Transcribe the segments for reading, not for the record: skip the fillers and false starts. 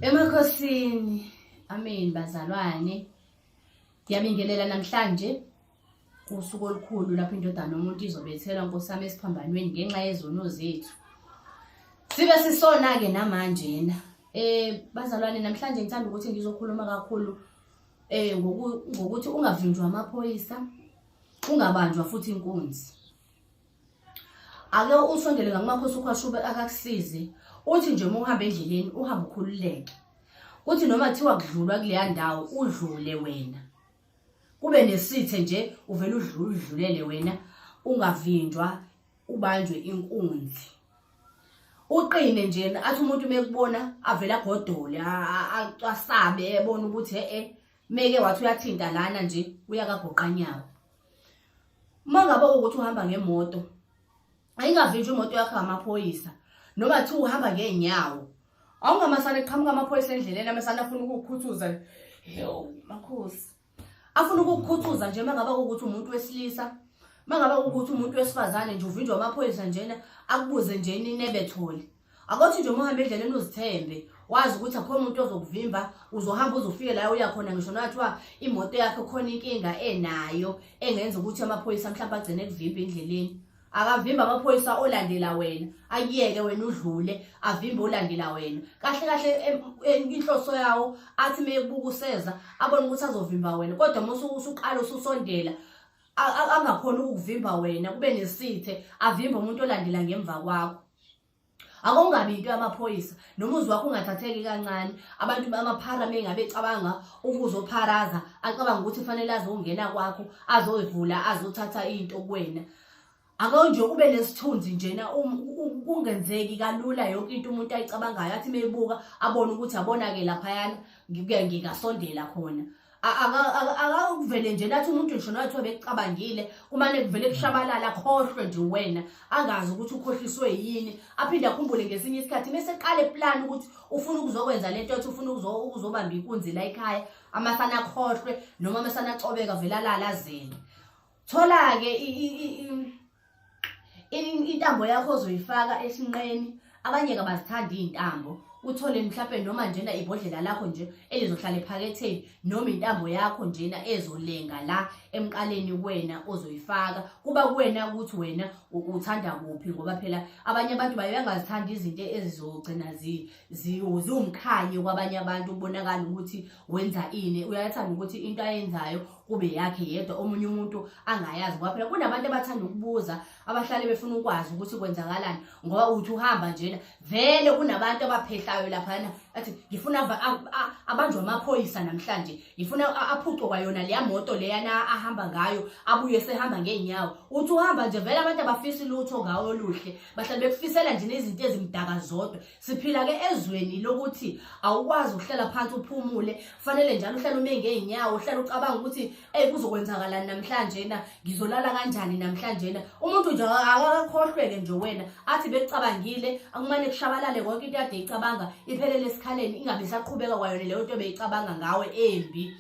Emakhosini, amen bazalwane. Ngiyabingelela namhlanje usuku olukhulu lapho indodana yomuntu izobethelwa Nkosi yami esiphambanweni ngenxa yezono zethu. Sibe sisona-ke namanjena. Bazalwane namhlanje ngithanda ukuthi ngizokhuluma kakhulu ngokuthi ungavinjwa amaphoyisa, ungabanjwa futhi inkunzi. Ake usondele ngakumakhosi ukhwashube akakusize. Uthi nje uma uhamba endleleni uhambe ukhululeke. Kuthi noma kuthiwa kudlulwa kuleya ndawo udlule wena. Kube nesithe nje uvele udlule udlulele wena ungavinjwa ubanjwe inkunzi. Uqine nje athi umuntu mekubona avele agodole asabe ebona ukuthi eh meke wathi uyathinta lana nje uyakagoqanyawo. Uma ngabe ukuthi uhamba ngemoto ayingavinjwa imoto yakho ngamaphoyisa noma kuthiwa uhamba ngeenyawo awungamasana eqhamuka amaphoyisa endleleni amasana afuna ukukukhuthuza yo makhosi afuna ukukukhuthuza nje uma ngabe kuwukuthi umuntu wesilisa uma ngabe kuwukuthi umuntu wesifazane nje uvinjwa amaphoyisa njena akubuze nje inebethole Akothi nje uma uhamba endleleni uzithembe wazi ukuthi akho umuntu ozokuvimba uzohamba uzofike la uya khona ngisho nathiwa imoto yakho khona inkinga enayo engenza ukuthi amaphoyisa mhlawumbe agcine ekuvimba endleleni. Akavimba amaphoyisa olandela wena akuyeke wena udlule avimbe olandela wena. Kahle kahle inhloso yawo athi mekubuka useza abone ukuthi azovimba wena kodwa uma usuqala ususondela angakhona ukukuvimba wena kube nesithe avimbe umuntu olandela ngemva kwakho. Akungabi into yamaphoyisa nomuzi wakho ungathatheki kancane abantu bamaphara mengabe ecabanga ukuzopharaza acabanga ukuthi kufanele azongena kwakho azoyivula azothatha into kuwena ake nje ube nesithunzi njena um, kungenzeki kalula yonke into umuntu ayicabangayo athi meyibuka abone ukuthi abona-ke laphayana ngingasondela khona akakuvele nje nathi umuntu ngisho nothiwa bekucabangile kumane kuvele kushabalala akhohlwe nje wena angazi ukuthi ukhohliswe yini aphinde akhumbule ngesinye isikhathi mese eqala eplan ukuthi ufuna ukuzokwenza lento ethi ufuna ukuzobamba inkunzi la ekhaya amasana akhohlwe noma amasana acobeka vele alala azele thola-ke intambo yakho ozoyifaka esinqeni abanye kabazithandi iy'ntambo uthole mhlawumbe noma njena ibhodlela lakho nje elizohlala ephaketheni noma intambo yakho njena ezolenga la emqaleni kuwena ozoyifaka kuba kuwena ukuthi wena uthanda kuphi ngoba phela abanye abantu baye bangazithandi izinto ezizogcina ziwumkhanyo kwabanye abantu kubonakala ukuthi wenza ini uyathanda ukuthi into ayenzayo kube yakhe yedwa omunye umuntu angayazi ngoba phela kunabantu abathanda ukubuza abahlale befuna ukwazi ukuthi kwenzakalani ngoba uthi uhamba njena vele kunabantu abaphehlayo laphana athi ngifuna abanjwe amaphoyisa namhlanje ngifuna aphucwe kwayona leya moto leyana ahamba ngayo abuye sehamba ngeenyawo uthi uhamba nje vele abantu abafisi lutho ngawo oluhle bahlale bekufisela nje nezinto ezimdaka zodwa Siphila ke ezweni lokuthi awukwazi ukuhlala phansi uphumule, fanele njalo uhlale ume ngeenyawo, uhlale ucabanga ukuthi hey kuzokwenzakalani namhlanje na, ngizolala kanjani namhlanje na. Umuntu nje akakhohlweke nje wena, athi bekucabangile, akumane kushabalale konke into ade icabanga, iphelele esikhaleni ingabe isaqhubeka kwayona leyo nto ebeyicabanga ngawe embi.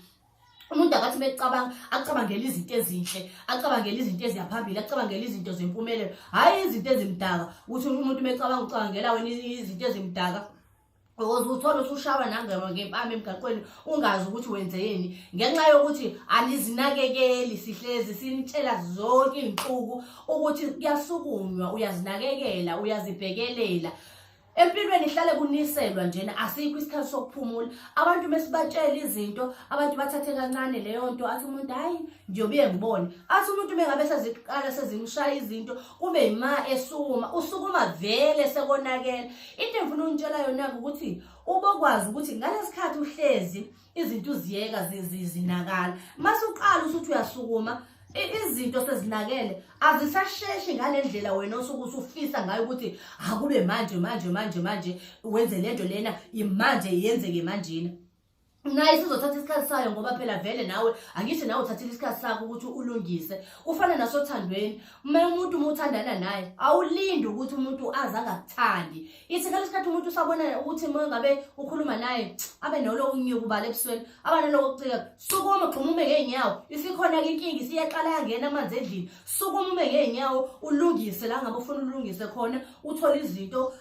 Umuntu akathi mecabanga acabangele izinto ezinhle, acabangele izinto eziyaphambili, acabangele izinto zempumelelo, hhayi izinto ezimdaka. Ukuthi umuntu mecabanga ucabangela wena izinto ezimdaka ukuze uthole usushawa nangema ngempama emgaqweni ungazi ukuthi wenze yini ngenxa yokuthi anizinakekeli sihlezi sinitshela zonke iy'nsuku ukuthi kuyasukunywa uyazinakekela uyazibhekelela Empilweni ihlale kuniselwa njena asikho isikhathi sokuphumula. Abantu mesibatshela izinto, abantu bathathe kancane leyo nto athi umuntu hayi ngiyobuye ngibone. Athi umuntu mengabe seziqala sezimshaya izinto kube ima esukuma, usukuma vele sekonakele. Into engifuna ukunitshela yona ukuthi ubokwazi ukuthi ngalesikhathi uhlezi izinto uziyeka zinakala. Mase uqala usuthi uyasukuma izinto sezinakele azisasheshi ngale ndlela wena osuke usufisa ngayo ukuthi akube manje manje manje manje wenze lento lena imanje yenzeke manjena naye sizothatha isikhathi sayo ngoba phela vele nawe angithi nawe uthathile isikhathi sakho ukuthi ulungise kufana nasothandweni uma umuntu uma uthandana naye awulindi ukuthi umuntu aze angakuthandi ithi ngalesi sikhathi umuntu usabona ukuthi uma ngabe ukhuluma naye abe noloku unyukubala ebusweni abanaloko kucika sukuma gxuma ume ngey'nyawo isikhona-ke inkinga isiyaqala yangena amanzi endlini sukuma ume ngey'nyawo ulungise la ngabe ufuna ulungise khona uthole izinto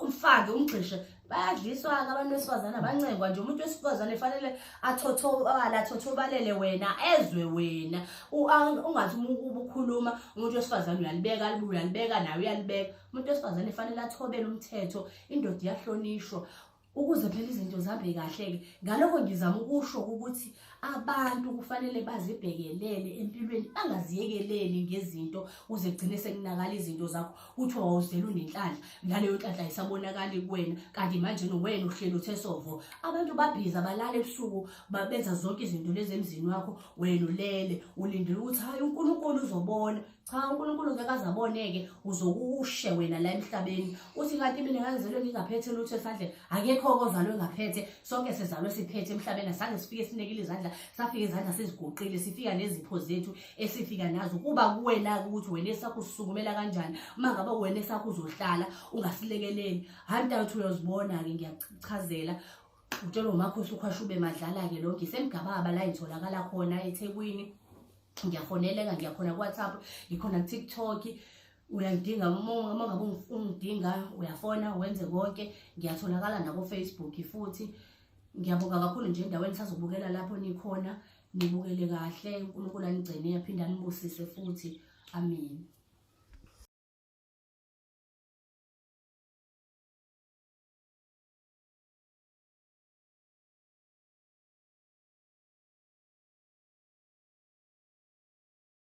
umfake umgxishe. Bayadliswa-ke abantu besifazane, abancengwa nje. Umuntu wesifazane fanele athothobale, athothobalele wena, ezwe wena. Ungathi uma ubukhuluma umuntu wesifazane uyalibeka, uyalibeka nawe uyalibeka. Umuntu wesifazane fanele athobele umthetho, indoda iyahlonishwa ukuze phela izinto zihambe kahle-ke. Ngalokho ngizama ukusho ukuthi abantu kufanele bazibhekelele empilweni, bangaziyekeleli ngezinto uze kugcine sekunakala izinto zakho, kuthiwa wawuzele unenhlanhla, ngaleyo nhlanhla ayisabonakali kuwena, kanti manje wena uhleli uthe sovo. Abantu babhiza balala ebusuku, benza zonke izinto lezi emzini wakho, wena ulele ulindele ukuthi hayi uNkulunkulu uzobona. Cha, uNkulunkulu ngeke aze abone-ke, uzokushe wena la emhlabeni. Uthi kanti mina ngangizelwe ngingaphethe lutho esandleni. Akekho-ke ozalwe ngaphethe, sonke sizalwe siphethe emhlabeni. Asange sifike sinekile izandla, safika izandla siziguqile, sifika nezipho zethu esifika nazo. Kuba kuwena-ke ukuthi wena esakho usisukumela kanjani. Uma ngabe wena esakho uzohlala ungasilekeleli, hhayi mntanethu uyozibona-ke, ngiyakuchazela. Utshelwa uMakhosi uKhwashube Madlala-ke lo, ngisemgababa la ngitholakala khona eThekwini. Ngiyafoneleka, ngiyakhona ku-WhatsApp, ngikhona ku-TikTok. Uyangidinga uma ngabe ungidinga uyafona wenze konke. Ngiyatholakala nako-Facebook futhi. Ngiyabonga kakhulu nje endaweni sazobukela lapho nikhona, nibukele kahle. uNkulunkulu anigcine aphinde anibusise futhi. Amen.